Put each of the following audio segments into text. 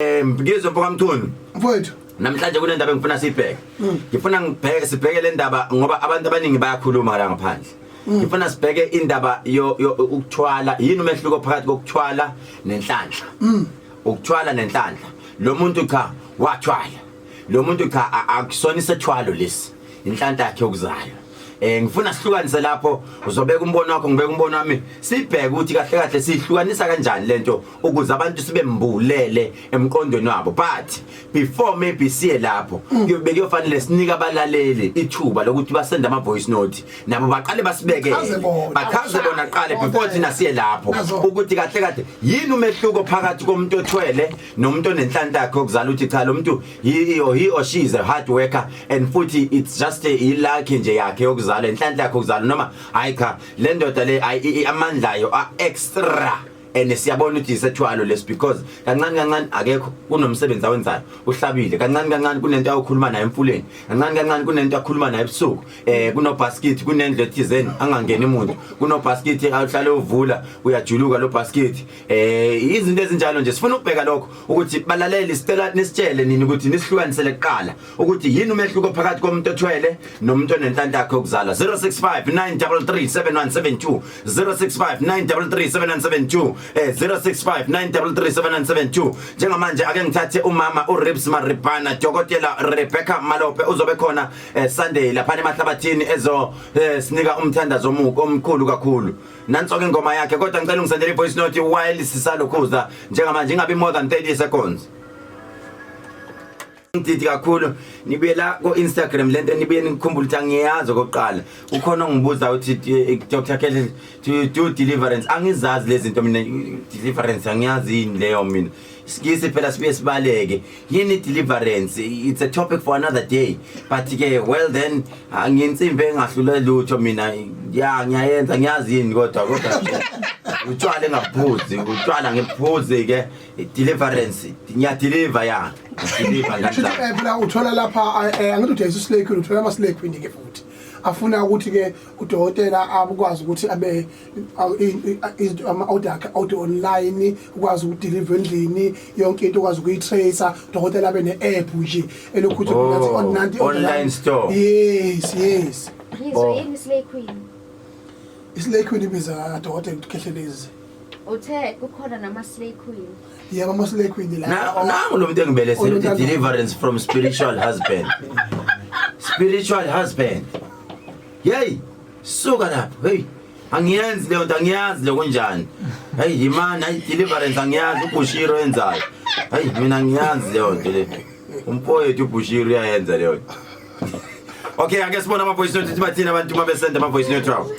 Ngizwe mfoka Mchunu. Mfowethu. Namhlanje kunendaba engifuna siyibheke. Ngifuna ngibheke sibheke le ndaba ngoba abantu abaningi bayakhuluma la ngaphandle. Ngifuna sibheke indaba yo ukuthwala, yini umehluko phakathi kokuthwala nenhlanhla. Ukuthwala nenhlanhla. Lo muntu cha wathwala. Lo muntu cha akusona isethwalo lesi. Inhlanhla yakhe yokuzalwa. Ngifuna sihlukanise lapho uzobeka umbono wakho ngibeka umbono wami sibheke ukuthi kahle kahle sihlukanisa kanjani lento ukuze abantu sibe mbulele emqondweni wabo but before maybe siye lapho kuyobe kuyofanele sinike abalaleli ithuba lokuthi basende ama voice note nabo baqale basibekele bachaze bona qale before thina siye lapho ukuthi kahle kahle yini umehluko phakathi komuntu othwele nomuntu onenhlanhla yakhe yokuzala ukuthi cha lo muntu he or he or she is a hard worker and futhi it's just a lucky nje yakhe yokuzala inhlanhla yakhe yokuzala noma hayi cha le ndoda le amandla ayo a extra and siyabona ukuthi isethwalo lesi because kancane kancane akekho kunomsebenzi awenzayo uhlabile kancane kancane kunento ayokhuluma naye emfuleni kancane kancane kunento akhuluma naye ebusuku kuno basket kunendlu ethizeni angangeni umuntu kuno basket ahlale uvula uyajuluka lo basket izinto ezinjalo nje sifuna ukubheka lokho ukuthi balaleli sicela nisitshele nini ukuthi nisihlukanisele kuqala ukuthi yini umehluko phakathi komuntu othwele nomuntu onenhlanhla yakhe yokuzala 065 933 7172 065 933 7172 065 933 7172 njengamanje ake ngithathe umama uRibs Maribana Dokotela Rebecca Malope uzobe khona Sunday lapha emahlabathini ezo sinika umthandazo omkhulu kakhulu nanso ke ingoma yakhe kodwa ngicela ungisendele i-voice note while sisalokhuza njengamanje ingabi more than 30 seconds ngididi kakhulu nibuye la ko Instagram lento nibuye nikukhumbula ukuthi angiyazi okokuqala ukhona ongibuza ukuthi Dr Kelly to do deliverance angizazi lezi zinto mina deliverance angiyazi yini leyo mina sikisi phela sibuye sibaleke yini deliverance it's a topic for another day but ke well then nginsimbi engahlule lutho mina ya ngiyayenza ngiyazi yini kodwa kodwa utshwala engaphuzi utshwala ngiphuzi ke deliverance ngiyadeliver ya deliver ngani phela uthola lapha angithi udayisa uslay queen uthola ama slay queen ke futhi afuna ukuthi ke udokotela akwazi ukuthi abe ama order akhe out online ukwazi ukudeliver endlini yonke into ukwazi ukuyitracer udokotela abe ne app nje elokhu uthi ngathi on online store yes yes Ngizwe yini slay queen islay queen ibiza dokotela ukukhehlelezi Uthe kukhona nama slay queen. Yebo ama slay queen la. Nangu lo muntu engibelesele uthi deliverance from spiritual husband. Spiritual husband. Hey, suka lapho. Hey. Angiyenzi leyo nto angiyazi le kunjani. Hey yimani hayi deliverance angiyazi uBushiro enzayo. Hey mina angiyazi leyo nto le. Umfowethu uBushiro uyayenza leyo nto. Okay, ake sibone ama voice note ukuthi bathini abantu uma besenda ama voice note wabo.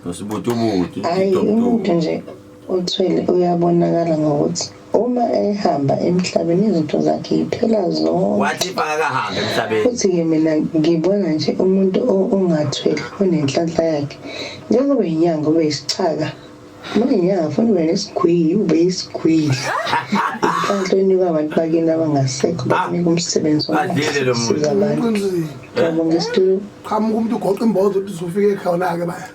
Nosibutubutu. Hayi umuntu nje othwele uyabonakala ngokuthi uma ehamba emhlabeni izinto zakhe yiphela zonke. Wathi akakahambi emhlabeni. Futhi-ke mina ngibona nje umuntu ongathwele onenhlanhla yakhe njengoba inyanga ube isichaka Uma inyanga funa ube nesigwili ube isigwili. Inhlanhla oyinikwa abantu bakini abangasekho bakunika umsebenzi Adlile lo muntu. wokusiza abantu. Ngiyabonga isitulo. Qhamuka umuntu ugoqa imbozo uthi usufike khona-ke baya.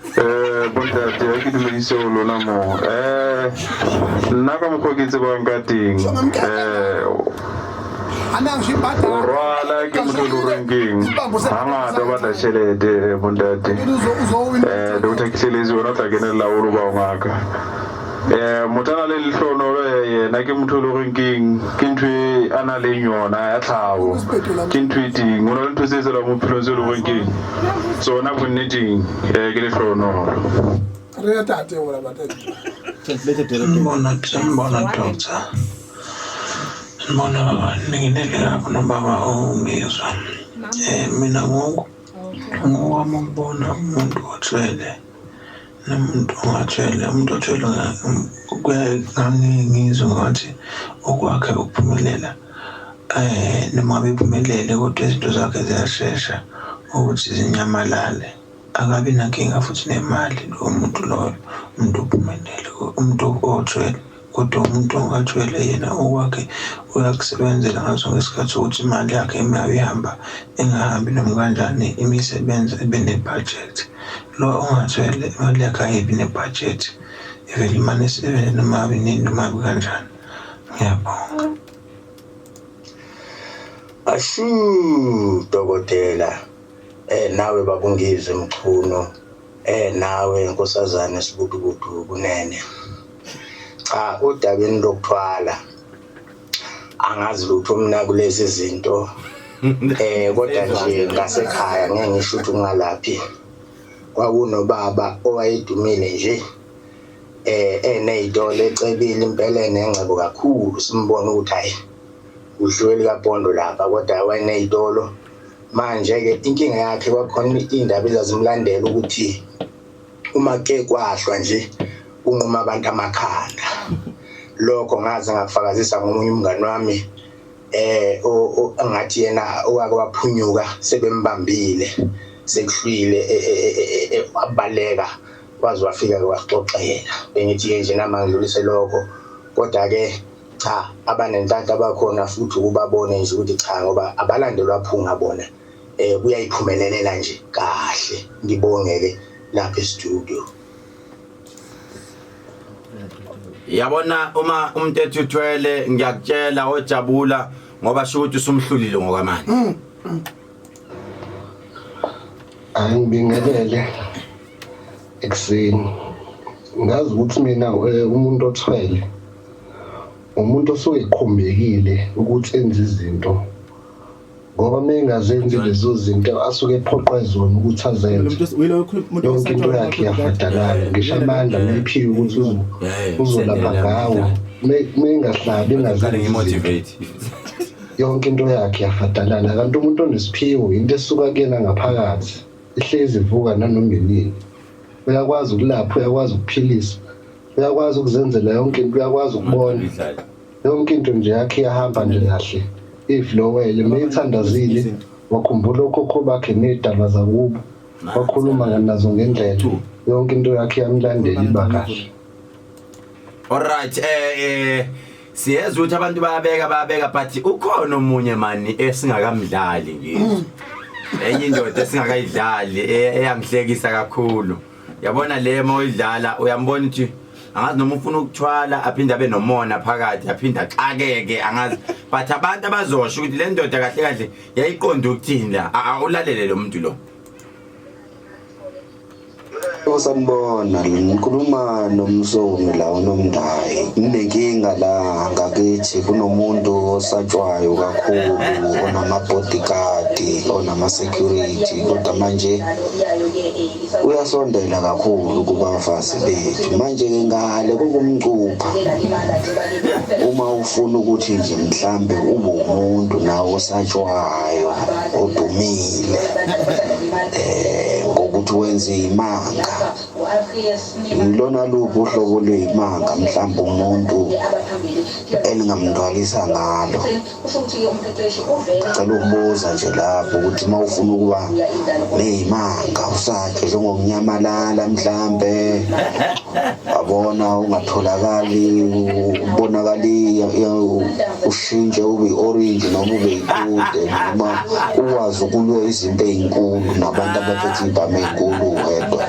Bontate a ke dumedise go lona mo nna ka mokgwa ke tsebang ka teng Anangisho imbadala. go rwala ke motho e le goreng keng gangata o batla tšhelete bontate Uzowina. Doctor Khehlelezi wena o tla kenelela o lo ba o ngaka motho a na le lehlohonolo yena ke motho e le goreng keng ke ntho e a na leng yona ya tlhago ke ntho e teng o na le ntho tse etsalang mo bophelong tse e le goreng keng tsona bonneteng ke lehlohonolo Re ya tate wena batata. Sanibona, sanibona doctor. Sanibona baba, ninginele lapho nobaba ongizwa. Mina ngoku ngokwami ukubona umuntu othwele nomuntu ongathwele, umuntu othwele kuyaye ngangizwe ngathi okwakhe ukuphumelela noma ngabe ephumelele kodwa izinto zakhe ziyashesha ukuthi zinyamalale. Akabi nankinga futhi nemali lowo muntu loyo, umuntu ophumelele, umuntu othwele. Kodwa umuntu ongathwele yena okwakhe uyakusebenzela ngaso sonke isikhathi ukuthi imali yakhe uma ihamba ingahambi noma kanjani imisebenzi ibe ne-budget. Lo ongathwele imali yakhe ayibi ne-budget ivele imane isebenze noma nini noma kanjani. Ngiyabonga. Ashu dokotela eh nawe babungizwe mchunu eh nawe nkosazane sibudubudu kunene cha udabeni lokuthwala angazi lutho mina kulezi zinto eh kodwa nje ngasekhaya ngeke ngisho ukuthi ungalaphi kwakunobaba owayedumile nje eh enezitolo ecebile impela enengcebo kakhulu simbona ukuthi hayi udliwe likapondo lapha kodwa wayenezitolo manje-ke inkinga yakhe kwakhona iy'ndaba ezazimlandela ukuthi uma ke kwahlwa nje unquma abantu amakhanda lokho ngaze ngakufakazisa ngomunye umngani wami eh engathi yena owake waphunyuka sebembambile sekuhlwile e, e, e, wabaleka waze wafika ke waxoxela bengithi nje nami ngidlulise lokho kodwa ke cha abanenhlanhla bakhona futhi ukubabone nje ukuthi cha ngoba abalandelwa phunga bona eh kuyayiphumelelela nje kahle ngibonge ke lapha e-studio. Yabona uma umuntu ethi uthwele ngiyakutshela ojabula ngoba sho ukuthi usumhlulile ngokwamanje. Angibingelele ekuseni. Ngazi ukuthi mina eh, umuntu othwele umuntu osuke ekhombekile ukuthi enze izinto ngoba uma engazenzi lezo zinto asuke ephoqwa zona ukuthi azenze yonke into yakhe iyafadalala ngisho amandla mayiphiwe ukuthi uzolapha ngawo uma engahlabi engazenzi yonke into yakhe iyafadalala kanti umuntu onesiphiwo into esuka kuyena ngaphakathi ihlezi ivuka nanoma inini uyakwazi ukulapha uyakwazi ukuphilisa uyakwazi ukuzenzela yonke into uyakwazi ukubona Yonke into nje yakhe iyahamba nje kahle. Iflowele meyithandazile wakhumbula okhokho bakhe nezidalwa zakubo. Wakhuluma nazo ngendlela. Yonke into yakhe iyamlandela iba kahle. Alright eh eh siyezwa ukuthi abantu bayabeka bayabeka but ukhona omunye mani esingakamdlali ngizwe. Enye indoda esingakayidlali eyangihlekisa kakhulu. Yabona le mawuyidlala uyambona ukuthi angazi noma ufuna ukuthwala aphinde abe nomona phakathi aphinde axakeke angazi but abantu abazosho ukuthi le ndoda kahle kahle yayiqonda ukuthini la awulalele lo muntu lo. Sanibona, ngikhuluma noMsomi la uNomndayi. Nginenkinga la ngakithi kunomuntu osatshwayo kakhulu onama-bodyguard, onama-security kodwa manje uyasondela kakhulu kubafazi bethu. Manje-ke ngale kokumcupha uma ufuna ukuthi nje mhlambe ube umuntu nawe osatshwayo odumile eh ngokuthi wenze imanga yilona luphi uhlobo lweyimanga mhlawumbe umuntu elingamthwalisa ngalo Cela ukubuza nje lapho ukuthi uma ufuna ukuba ney'manga usakhe njengokunyamalala mhlambe wabona ungatholakali ubonakali ushintshe ube i-orange noma ube iqude noma ukwazi ukulwa izinto ey'nkulu nabantu abaphethe iy'bhamu ey'nkulu wedwa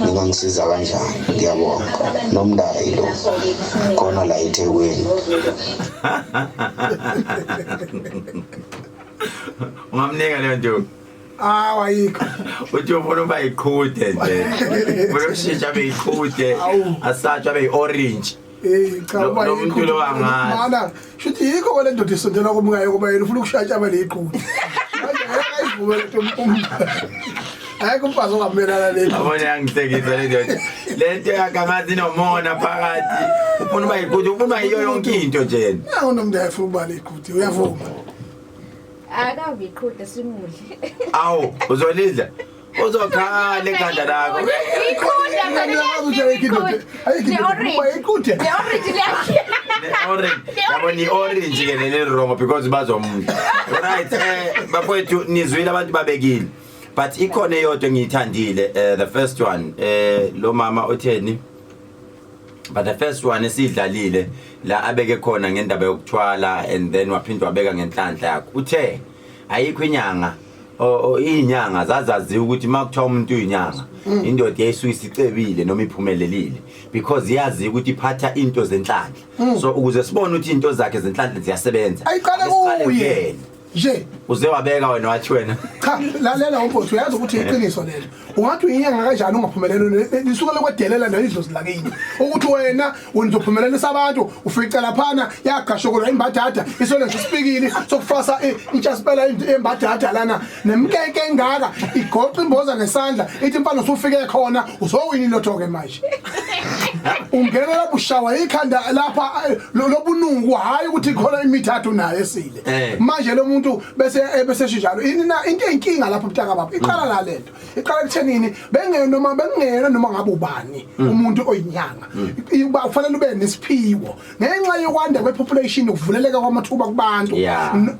ningangisiza kanjani ngiyabonga nomndayi lo khona la ethekwini Ungamnika leyo nto. Awu ayikho. Uthi ufuna uba yiqhude nje. Ufuna ushintsha abe yiqhude, asatshwa abe yi-orange. Hey cha Lo- uba lo muntu lo angazi. Mana shuthi yikho kwale ndoda isondela kumkayo kuba yena ufuna ukushaya abe leyiqhude. Manje ngeke ayivumele ukuthi Ayikho umfazi ongamelana le. Yabona yangihlekisa le ndoda. Le nto yakhe angazi inomona phakathi. Ufuna uba yiqhude, ufuna uba yiyo yonke into nje yena. Nangu nomntu ayefuna ukuba leqhude uyavuma. Akabi iqhude simudle. Awu, uzolidla. Uzokhala ekhanda lakho. Iqhude phela Ayikho indoda. Uba yiqhude. Le orange liyakhe. Le orange. Yabona i-orange ke leli wrong because bazomudla. Right, eh bafowethu nizwile abantu babekile. But ikhona eyodwa engiyithandile eh the first one eh lo mama otheni? But the first one esidlalile la abeke khona ngendaba yokuthwala and then waphinde wabeka ngenhlanhla yakho. Uthe ayikho inyanga inyanga zazaziwa ukuthi makuthiwa umuntu uyinyanga indoda yayisuke isicebile noma iphumelelile because yazi ukuthi iphatha into zenhlanhla. So ukuze sibone ukuthi into zakhe zenhlanhla ziyasebenza, Ayiqale ake siqale kuye. kuyena. Nje. Uze wabeka wena wathi wena Cha, lalela umfowethu, uyazi ukuthi iqiniso lelo. Ungathi uyinyanga kanjani ungaphumeleli? Lisuke lokwedelela nelidlozi lakini ukuthi wena uzophumelelisa abantu, ufica laphana yagashokolwa imbadada, isole nje isipikili sokufasa intshaspela embadada lana nemkenke engaka, igoqa imboza ngesandla, ithi mfana usufike khona uzowina ilotho ke manje. Ungena lapho ushawa ikhanda lapha lobunungu, hayi ukuthi khona imithathu naye esile. Manje lo muntu bese shinjalo ini na into eyinkinga lapho mntaka baba iqala la lento iqala ekuthenini bengena noma bengena noma ngabe ubani umuntu oyinyanga uba ufanele ube nesiphiwo ngenxa yokwanda kwepopulation, ukuvuleleka kwamathuba kubantu.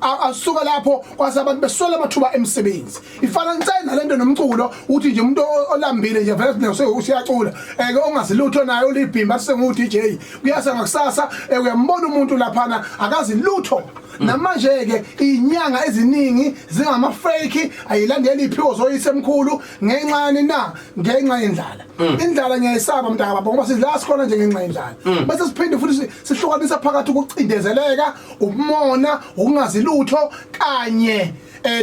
Asuka lapho kwase abantu beswela amathuba emisebenzi. Ifana nsena lento nomculo, uthi nje umuntu olambile nje vele usiyacula, eke ongazilutho naye ulibhimba sengu DJ kuyasa ngakusasa, uyambona umuntu laphana akazi lutho. Namanje ke inyanga eziningi zingama fake, ayilandeli iphiwo zoyise emkhulu. Ngenxa yani na? Ngenxa yendlala. Indlala ngiyayisaba mntaka baba, ngoba sidla sikhona nje ngenxa yendlala. Bese siphinde futhi sihlukanisa phakathi ukucindezeleka, ubumona, ukungazi lutho kanye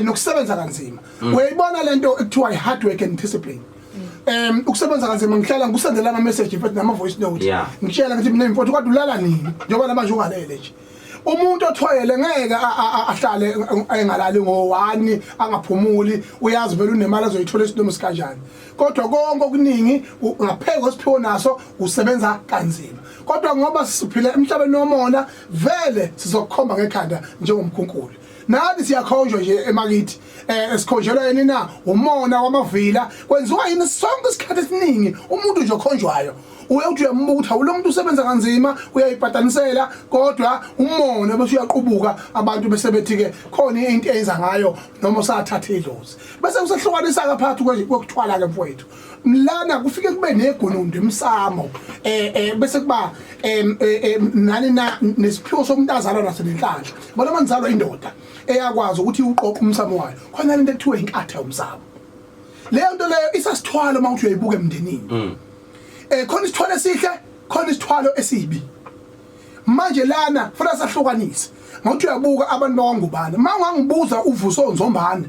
nokusebenza kanzima. Uyayibona lento ekuthiwa i hard work and discipline, ukusebenza kanzima. Ngihlala ngikusendela ama message mfethu nama voice note, ngitshela ngithi mina mfethu kodwa ulala nini njengoba namanje ungalele nje? Umuntu othwele ngeke ahlale engalali ngo1 angaphumuli, uyazi vele unemali azoyithola isinomo sikanjani. Kodwa konke okuningi ngapheke kwesiphiwo naso usebenza kanzima, kodwa ngoba siphila emhlabeni womona vele sizokukhomba ngekhanda njengomkhunkuli. Nathi siyakhonjwa nje emakithi, esikhonjelwa yini na? Umona wamavila. Kwenziwa yini? Sonke isikhathi esiningi umuntu nje okhonjwayo uye uthi uyambuka ukuthi lo muntu usebenza kanzima, uyayipatanisela, kodwa umona bese uyaqubuka, abantu bese bethi ke khona into eyenza ngayo noma usathatha idlozi. Bese kusehlukanisa ka phakathi kokuthwala ke mfowethu. Lana kufike kube negunundo emsamo, bese kuba nani na nesiphiwo somuntu azalwa naso nenhlanhla. Bona manzalwa indoda eyakwazi ukuthi uqoqe umsamo wayo, khona lento ekuthiwa inkatha yomsamo. Leyo nto leyo isasithwalo uma uthi uyayibuka emndenini, khona isithwalo esihle, khona isithwalo esibi. Manje lana fanele sahlukanise. Ngokuthi uyabuka abantu bakwaNgubane, uma ungangibuza uVuso Nzombane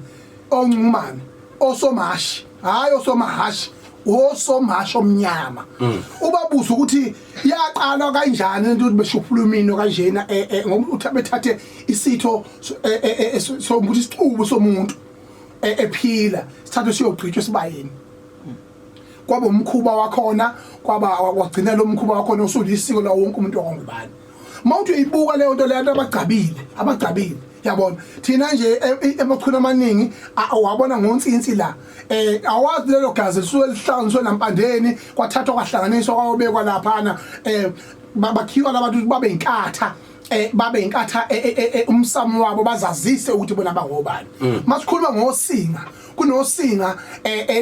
oncumane osomashi, hayi osomahashi, osomashi omnyama, ubabuza ukuthi yaqalwa kanjani lento ukuthi beshuphula imino kanjena, ngoba uthi bethathe isitho sokuthi isicubu somuntu ephila sithathe siyogqitshwa esibayeni, kwaba umkhuba wakhona, kwaba kwagcina lo mkhuba wakhona usulisiko la wonke umuntu wakwaNgubane. Mawuthi uyibuka leyo nto leyo, abagcabile yabona thina nje emakhulu amaningi wabona ngonsinsi la, awazi lelo gazi lisuke lihlanganiswe nampandeni, kwathathwa kwahlanganiswa kwayobekwa laphana, bakhiwa labantu ukuthi babe inkatha, babe inkatha, umsamo wabo bazazise ukuthi bona bangobani. Masikhuluma ngosinga, kunosinga,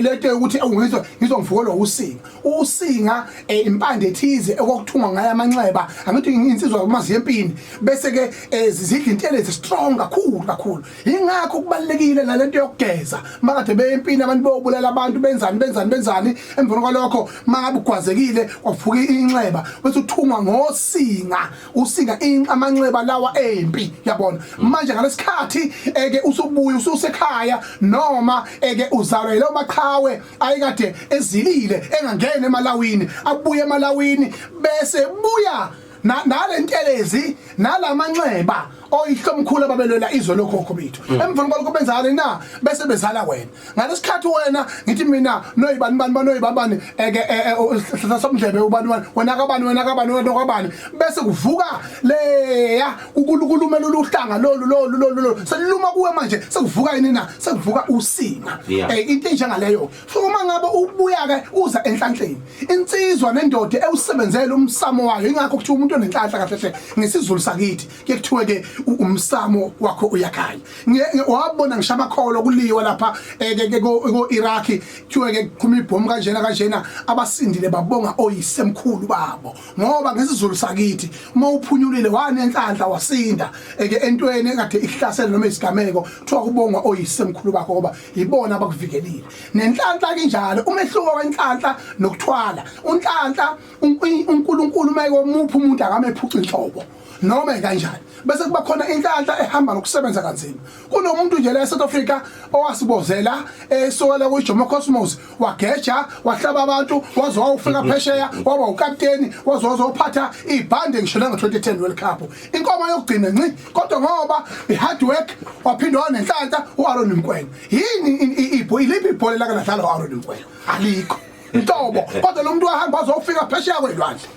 lento ukuthi ngizwe ngizongivukelwa usinga. Usinga impande ethize okwakuthungwa ngayo amanxeba, angithi insizwa uma ziyempini bese ke zidla intelezi strong kakhulu kakhulu. Ingakho kubalekile nalento yokugeza makade beyempini, abantu beyobulala abantu, benzani benzani benzani, emveni kwalokho mangabe ugwazekile kwavuka inxeba bese uthungwa ngosinga, usinga amanxeba lawa empi, yabona. Manje ngalesikhathi eke usubuya ususekhaya noma eke uzalwa yilawo maqhawe ayekade ezilile engangena emalawini, abuye emalawini bese buya nalentelezi nalamanxeba oyihlomkhulu ababelwela izwe lokhokho bethu. Emveni kwalokho benzani na? Bese bezala wena. Ngalesikhathi wena ngithi mina noyibani bani banoyibani bani eke hlahla somdlebe ubani bani wena kabani wena kabani wena kabani, bese kuvuka leya ukulukulumela uluhlanga lolu lolu lolu lolu seluma kuwe. Manje sekuvuka yini na? Sekuvuka usinga. Into enjengaleyo. So uma ngabe ubuya ke uza enhlanhleni, insizwa nendoda ewusebenzele umsamo wayo, ingakho kuthiwa umuntu onenhlanhla kahle hle ngesiZulu sakithi kuye kuthiwe ke umsamo wakho uyakhanya. Wabona ngisho amakholo kuliwa lapha ke ko Iraq, kuthiwe ke kukhuma ibhomu kanjena kanjena, abasindile babonga oyisemkhulu babo, ngoba ngesiZulu sakithi uma uphunyulile wanenhlanhla wasinda eke entweni ekade ihlasela noma isigameko, kuthiwa kubongwa oyisemkhulu bakho ngoba yibona abakuvikelile. Nenhlanhla kinjalo. Umehluko wenhlanhla nokuthwala, unhlanhla uNkulunkulu uma ekomupha umuntu akamephuca inhlobo noma kanjani, bese kuba khona inhlanhla ehamba nokusebenza kanzima. Kunomuntu nje la eSouth Africa owasibozela esokela kuJomo Cosmos, wageja, wahlaba abantu, waze wawufika phesheya, waba ukapteni, waze wazophatha ibhande ngisho nango-2010 World Cup, inkomo yokugcina nci, kodwa ngoba i-hard work waphinde wanenhlanhla u-Aaron Mokoena. Yini iliphi ibhola lake ladlalwa u-Aaron Mokoena? Alikho inhlobo, kodwa lo muntu wahamba wazofika phesheya kwelwandle.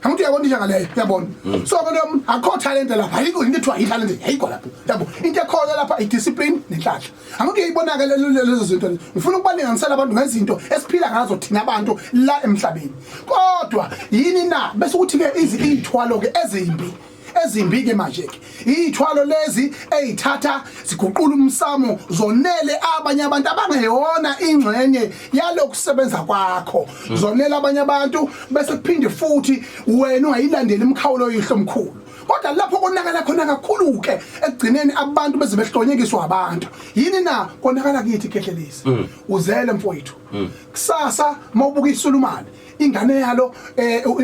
Angithi uyabona nje ngaleyo, uyabona. So ke lo akho talent lapha, ayikho into ethiwa i-talent, ayikho lapho, yabo. Into ekhona lapha i-discipline nenhlanhla. Angithi uyayibona ke lezo zinto. Ngifuna ukubalinganisela abantu ngezinto esiphila ngazo thina abantu la emhlabeni. Kodwa yini na bese kuthi ke izithwalo ke ezimbi, ezimbi ke manje ke iy'thwalo lezi ey'thatha ziguqula umsamo, zonele abanye abantu abangeyona ingxenye yalokusebenza kwakho, zonele abanye abantu, bese kuphinde futhi wena ungayilandeli imikhawulo yihlo omkhulu. Kodwa lapho konakala khona kakhulu ke ekugcineni, abantu beze behlonyekiswa abantu. Yini na konakala kithi? Khehlelezi, uzele mfowethu, kusasa mawubuka isulumane, ingane yalo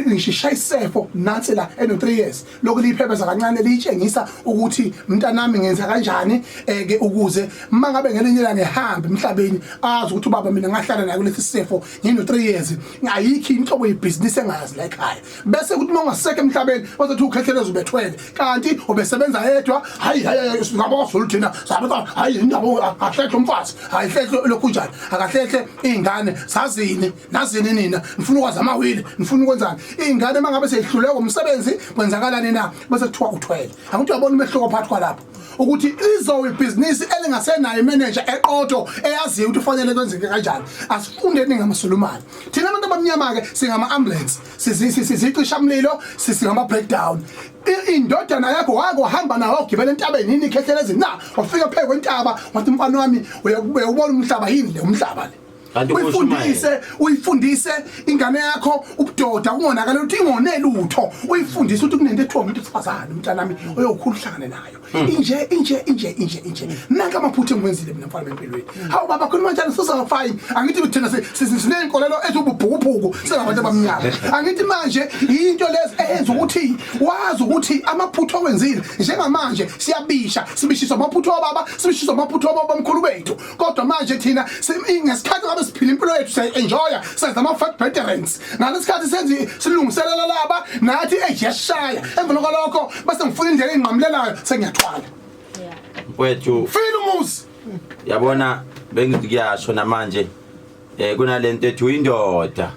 ngishishaya isefo nansi la eno 3 years, lokhu liyiphebeza kancane, liyitshengisa ukuthi mntanami ngenza kanjani ke ukuze mangabe ngelinye ilanga ngihambe emhlabeni azi ukuthi ubaba mina ngahlala naye kulesi sifo ngino 3 years, ayikho inhlobo yebhizinisi engayazi la ekhaya. Bese kuthi uma ungasekho emhlabeni bazothi uKhehlelezi ubethwele, kanti ubesebenza yedwa. Hayi hayi, singabazulu thina, sabe hayi indaba, ahlehle umfazi, ayihlehle lokhu njani, akahlehle izingane sazini nazini nina nifuna ukwazi amawili, nifuna ukwenzani izingane. Mangabe seyihluleka umsebenzi kwenzakalani na? Bese kuthiwa uthwele. Akuthi uyabona umehluko phakathi kwalapho ukuthi izowe ibhizinisi elingasenayo imanager eqotho eyaziyo ukuthi ufanele kwenzeke kanjani. Asifundeni ngamasulumane. Thina abantu abamnyama ke singama ambulance, sizicisha mlilo, singama breakdown. Indodana yakho wake wahamba nayo wagibela entabeni yini, Khehlelezi na? Wafika phezu kwentaba wathi, "Mfana wami, uyabona umhlaba? Yini le umhlaba le?" Kanti uyifundise, uyifundise ingane yakho ubudoda, kungonakala ukuthi ingone lutho. Uyifundise ukuthi kunento ethiwa umuntu wesifazane, mntanami, oyokhula uhlangane nayo, inje inje inje inje inje, nanka amaphutha engiwenzile mina mfana empilweni. Hawu baba, khuluma njani? Sisafine. Angithi thina siney'nkolelo eziwububhukubhuku, singabantu abamnyama. Angithi manje into lezi eyenza ukuthi wazi ukuthi amaphutha owenzile njengamanje siyabisha, sibishiswa amaphutha obaba, sibishiswa amaphutha obaba omkhulu bethu. Kodwa manje thina ngesikhathi ngabe siphila impilo yethu, siyayi-enjoya, senza ama-fat veterans ngalesikhathi senze silungiselela laba nathi eyashaya. Emva kwalokho bese ngifuna indlela eyinqamulelayo, sengiyathwala. Mfowethu. File umuzi. Yabona, bengithi kuyasho namanje kunalento ethi uyindoda.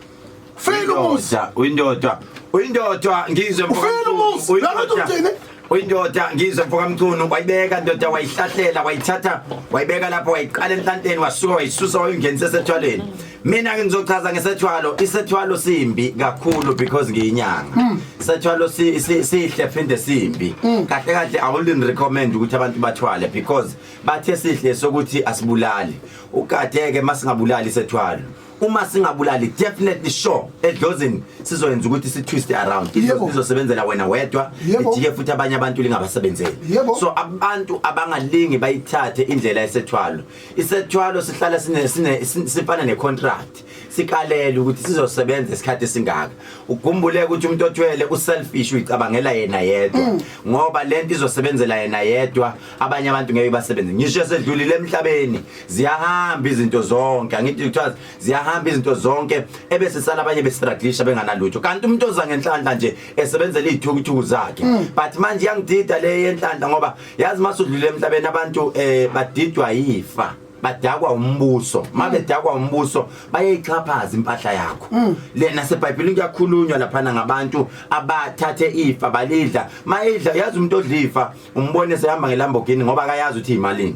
File umuzi. Uyindoda, uyindoda, ngizwe. Ufile umuzi. Lapho uthini? Uyindoda, ngizwe, mfoka Mchunu. Wayibeka ndoda, wayihlahlela, wayithatha, wayibeka lapho, wayiqala enhlanteni, wasuka wayisusa, wayingenisa esethwaleni. Mina ke ngizochaza ngesethwalo. Isethwalo simbi kakhulu because ngiyinyanga. Isethwalo sihle phinde simbi. Kahle kahle I wouldn't recommend ukuthi abantu bathwale because bathe sihle sokuthi asibulali. Ukade ke masingabulali isethwalo, uma singabulali, definitely sure edlozini sizoyenza ukuthi si twist around. Izosebenzela wena wedwa, ijike futhi abanye abantu lingabasebenzeli. So abantu abangalingi bayithathe indlela yesethwalo. Isethwalo sihlala sine sifana ne contract, sikalele ukuthi sizosebenza isikhathi esingaka. Ukhumbule ukuthi umuntu othwele uselfish, uyicabangela yena yedwa, ngoba lento izosebenzela yena yedwa, abanye abantu ngeke basebenze. Ngisho sedlulile emhlabeni ziyahamba izinto zonke. Angithi kuthiwa ziyahamba izinto zonke, ebese sala abanye bestrugglisha benganalutho, kanti umuntu oza ngenhlanhla nje esebenzela izithukuthuku zakhe. But manje iyangidida le yenhlanhla ngoba yazi masudlulile emhlabeni abantu badidwa yifa, badakwa umbuso. Mabedakwa umbuso bayayixhaphaza impahla yakho. Lena seBhayibhelini kuyakhulunywa laphana ngabantu abathathe ifa balidla. Mayidla, yazi umuntu odla ifa umbone sehamba ngeLamborghini ngoba akayazi ukuthi imalini.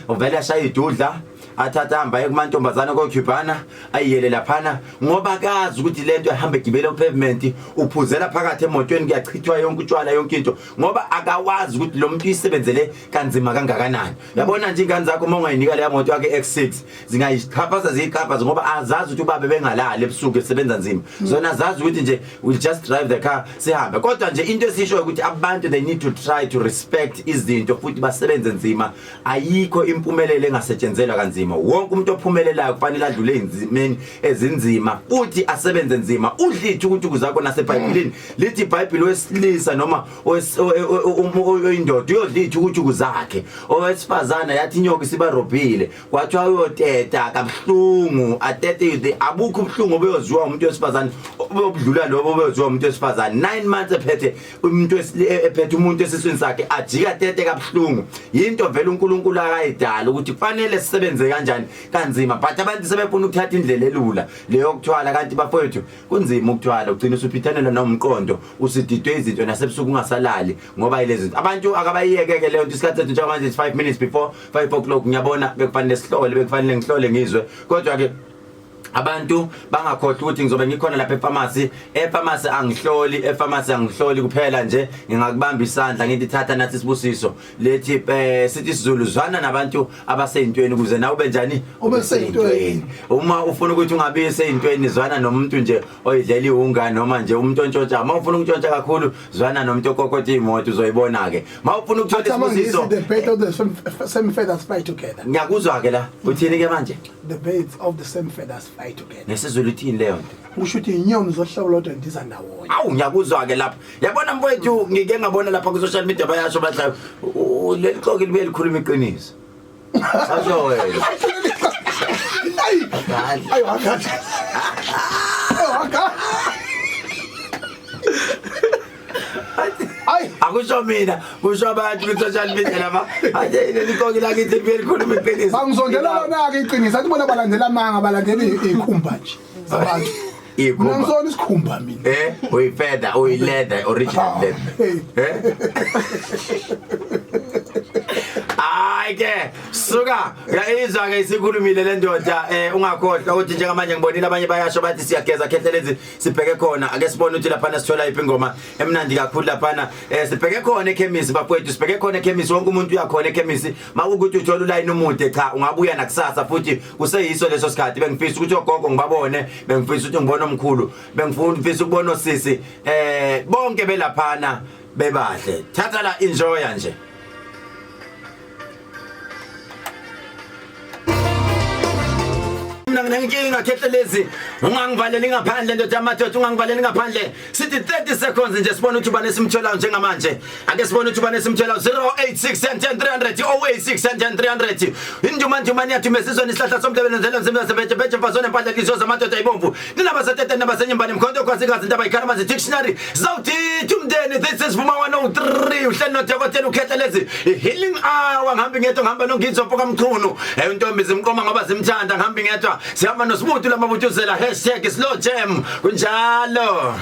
Uvele ashaya idudla. Athatha hamba aye kumantombazana koCubana ayiyele laphana ngoba akazi ukuthi lento ehamba egibela pavement uphuzela phakathi emotweni kuyachithwa yonke utshwala yonke into ngoba akawazi ukuthi lo muntu uyisebenzele kanzima kangakanani. Yabona nje ingane zakho uma ungayinika leya moto yakhe X6 zingayichaphaza ziyichaphaza ngoba azazi ukuthi ubabe bengalali ebusuku esebenza nzima. Zona zazi ukuthi nje we'll just drive the car sihambe. Kodwa nje into esishoyo ukuthi abantu they need to try to respect izinto futhi basebenze nzima. Ayikho impumelelo engasetshenzelwa kanzima. Wonke umuntu ophumelelayo kufanele adlule ezinzimeni ezinzima futhi asebenze nzima. Udle ithukuthuku zakho naseBhayibhelini. Lithi iBhayibheli wesilisa noma oyindoda uyodla ithukuthuku zakhe. Owesifazana yathi inyoka isibarobhile kwathiwa uyoteta kabuhlungu atete abukho ubuhlungu obuyoziwa umuntu wesifazane obudlula lobo obuyoziwa umuntu wesifazane 9 months ephethe umuntu ephethe umuntu esiswini sakhe ajika tete kabuhlungu. Yinto vele uNkulunkulu akayidala ukuthi kufanele sisebenze kanjani kanzima, but abantu sebefuna ukuthatha indlela elula leyo kuthwala. Kanti bafowethu kunzima ukuthwala, ugcina usuphithanelwa nomqondo, usididwe izinto nasebusuku ungasalali ngoba ilezi zinto. Abantu akabayiyekeke leyo nto. Isikhathi sethu njengamanje is 5 minutes before 5 o'clock. Ngiyabona bekufanele sihlole, bekufanele ngihlole ngizwe, kodwa ke abantu bangakhohlwa ukuthi ngizobe ngikhona lapha epharmacy. Epharmacy angihloli, epharmacy angihloli kuphela nje ngingakubamba isandla ngithi thatha nathi isibusiso lethi sithi isiZulu zwana nabantu abaseyintweni ukuze nawe ube njani, ube seyintweni. Uma ufuna ukuthi ungabi seyintweni zwana nomuntu nje oyidlela iwunga noma nje umuntu ontshontsha. Uma ufuna ukuntshontsha kakhulu zwana nomuntu okokota imoto, uzoyibona ke. Uma ufuna ukuthola isibusiso. The birds of the same feathers fly together. Ngiyakuzwa ke la, uthini ke manje? The birds of the same feathers fly together. NgesiZulu ithini leyo nto? Kusho ukuthi inyoni zohlobo lodwa ndiza ndawonye. Awu, ngiyakuzwa ke lapha. Yabona mfowethu, ngike ngabona lapha ku social media bayasho badla leli xoki libuye likhuluma iqiniso. Asho wena. Ayi wakathi. Ayi wakathi. Ayi akusho mina, kusho abantu ku social media lapha. Aje leli xoki lakithi libuye likhuluma iqiniso. Bangizondela lona ke iqiniso. Athi bona balandela amanga, balandela ikhumba nje. Zabantu. Ikhumba. Mina isikhumba mina. Uyifeather, uyileather, original leather. Hayi ke, suka, uyayizwa ke isikhulumile le ndoda. Ungakhohlwa ukuthi njengamanje ngibonile abanye bayasho bathi siyageza Khehlelezi, sibheke khona. Ake sibone ukuthi laphana sithola iphi ingoma emnandi kakhulu laphana. Sibheke khona ekhemisi bafowethu, sibheke khona ekhemisi, wonke umuntu uyakhona ekhemisi. Makukuthi uthola ulayini umude, cha ungabuya nakusasa futhi kuseyiso leso sikhathi. Bengifisa ukuthi ogogo ngibabone, bengifisa ukuthi ngibone omkhulu, bengifisa ukubona osisi, bonke belaphana bebahle. Thatha la, enjoya nje. Mina nginenkinga Khehlelezi, ungangivaleli ngaphandle ndoda yamadoda, ungangivaleli ngaphandle. Sithi 30 seconds nje sibone ukuthi ubani esimtholayo njengamanje. Ake sibone ukuthi ubani esimtholayo. 086 10 300, 086 10 300. Induma nduma niyathi mesizweni isihlahla somdebele nzela nzima sebetshe betshe mfazone impahla inhliziyo zamadoda ibomvu. Nina basetete nabasenyumbane mkhonto khosikazi intaba ikhala manzi dictionary. Zawuthi umndeni, this is Vuma 103 uhleli nodokotela uKhehlelezi. Healing hour, ngihambi ngedwa, ngihamba noNgizwe mfoka Mchunu. Intombi zimqoma ngoba zimthanda, ngihambi ngedwa. Sihamba noSibuthu lamabutuzela #slowjam. Kunjalo.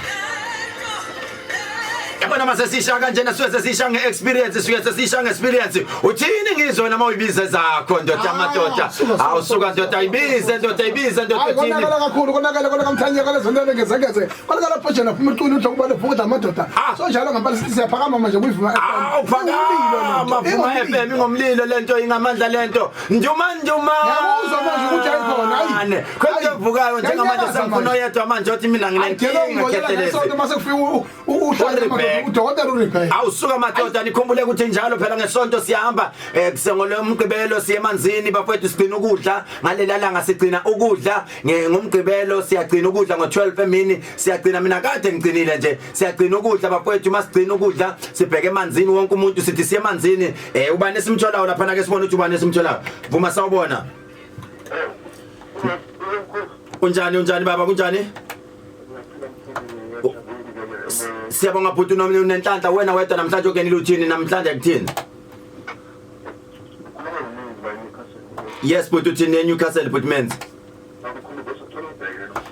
Yabona mase sisha kanjena suke sesisha nge-experience, suke sesisha nge-experience. Uthini ngizwe noma uyibize zakho ndoda amadoda? Awusuka ndoda, ibize ndoda, ibize ndoda. Hayi uthini? Konakala kakhulu, konakala konakala mthanyeka lezonto ngezengeze. Konakala phojana phuma ucula uthi kuba lephukutha amadoda. So njalo ngempela sithi siyaphakama manje kuyivuma. Awu phakama Vuma FM, ingomlilo lento, ingamandla lento. Nduma nduma. Ngiyakuzwa manje ukuthi ayikhona, ayi. Khona evukayo njengamanje sengifuna oyedwa manje othi mina nginenkinga Khehlelezi. Ngesonto mase kufika uhlala udokotela uRebecca. Awusuka madoda, nikhumbule ukuthi njalo phela ngesonto siyahamba kusengolomgqibelo siye emanzini bafowethu, sigcina ukudla ngalela langa, sigcina ukudla ngomgqibelo, siyagcina ukudla ngo12 emini, siyagcina. Mina kade ngigcinile nje, siyagcina ukudla bafowethu. Masigcina ukudla sibheke emanzini, wonke umuntu sithi siye emanzini. Ubani esimtholayo lapha? Ke sibone ukuthi ubani esimtholayo. Vuma, sawubona. Unjani, unjani baba, kunjani? Siyabonga bhuti, unenhlanhla wena wedwa namhlanje ungenile. Uthini namhlanje, kuthini? Yes bhuti, uthini eNewcastle bhuti Menzi?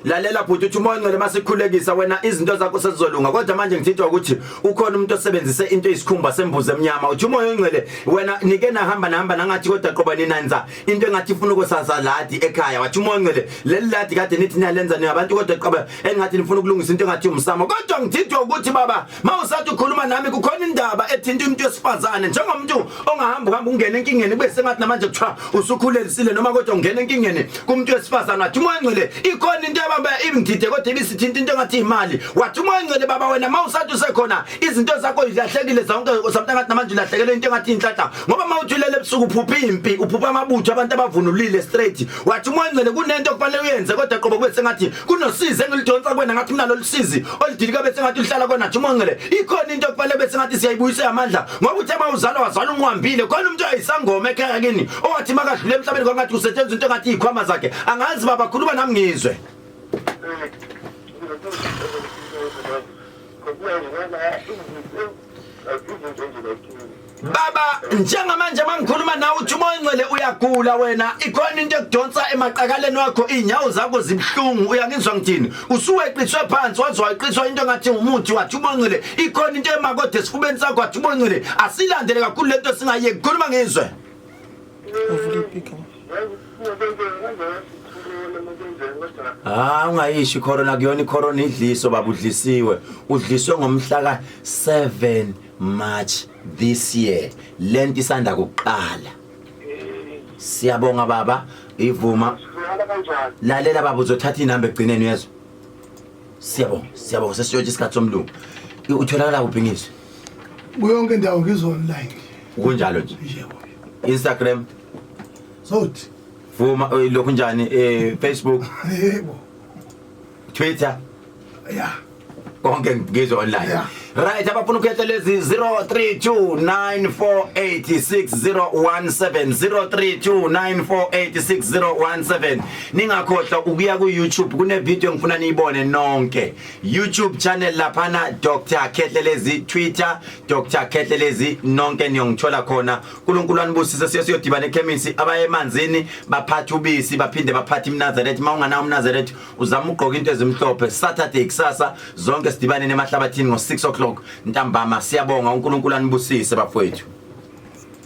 Lalela bhuti, uthi umoya ongcwele masikhulekisa wena izinto zakho sezizolunga, kodwa manje ngithintwa ukuthi ukhona umuntu osebenzise into eyisikhumba sembuzi emnyama. Uthi umoya ongcwele wena nike nahamba nahamba nangathi kodwa qoba ninanza into engathi ifuna ukusasa ladi ekhaya. Wathi umoya ongcwele leli ladi kade nithi niyalenza ningabantu, kodwa qoba engathi nifuna ukulungisa into engathi umsamo. Kodwa ngithintwa ukuthi baba, mawusathi ukhuluma nami kukhona indaba ethinta umuntu wesifazane, njengomuntu ongahamba uhamba ungena enkingeni kube sengathi namanje kuthiwa usukhulelisile noma, kodwa ungena enkingeni kumuntu wesifazane. Wathi umoya ongcwele ikhona into ebamba ibingidide, kodwa ibisithinta into engathi imali. Wathi umoya ongcwele baba, wena mawusathi usekhona izinto zakho zilahlekile zonke, something ngathi namanje ulahlekelwe into engathi inhlanhla, ngoba mawuthulele ebusuku uphupha impi, uphupha amabutho abantu abavunulile straight. Wathi umoya ongcwele kunento okufanele uyenze, kodwa qobo kube sengathi kunosizi engilidonsa kuwena, ngathi kunalolu sizi oludilika bese ngathi uhlala kona. Athi umoya ongcwele ikhona into okufanele bese ngathi siyayibuyisa amandla, ngoba uthe mawuzalwa wazalwa unqwambile. Khona umuntu oyisangoma ekhaya kini owathi makadlule emhlabeni kwangathi kusetshenziswa into engathi izikhwama zakhe. Angazi baba, khuluma nami ngizwe. Baba, njengamanje mangikhuluma nawe uthi umoya ongcwele uyagula wena, ikhona into ekudonsa emaqakaleni wakho, inyawo zakho zibhlungu, uyangizwa ngithini? Usuweqiswe phansi waze waqiniswa into engathi umuthi. Wathi umoya ongcwele ikhona into emakode esifubeni sakho. Wathi umoya ongcwele asilandele kakhulu lento singayeki. Khuluma ngizwe. Ah, ungayisho icorona, kuyona icorona idliso baba, udlisiwe, udliswe ngomhla ka 7 March this year, lento isanda kuqala. Siyabonga baba, ivuma. Lalela baba, uzothatha inamba egcineni, uyezwa? Siyabonga, siyabonga, sesiyotsha isikhathi somlungu. Utholakala kuphi ngizwe? Kuyonke indawo, ngizwe online. Kunjalo nje. Yebo. Instagram? Zothi. Vuma, lokhu njani, Facebook? Yebo. Twitter? Ya. Konke ngizwe online. Yeah. Right, abafuna ukhetha lezi 0329486017, 0329486017. Ningakhohlwa ukuya ku YouTube, kune video engifuna niyibone nonke. YouTube channel laphana Dr Khehlelezi, Twitter Dr Khehlelezi, nonke niyongithola khona. uNkulunkulu anibusise, siye siyodibana ekhemisi. Abaye emanzini baphathe ubisi, baphinde baphathe imNazaretha. Mawunganawo umNazaretha uzama ugqoka into ezimhlophe. Saturday kusasa zonke sidibane emahlabathini ngo 6 o'clock ntambama. Siyabonga, uNkulunkulu anibusise bafowethu.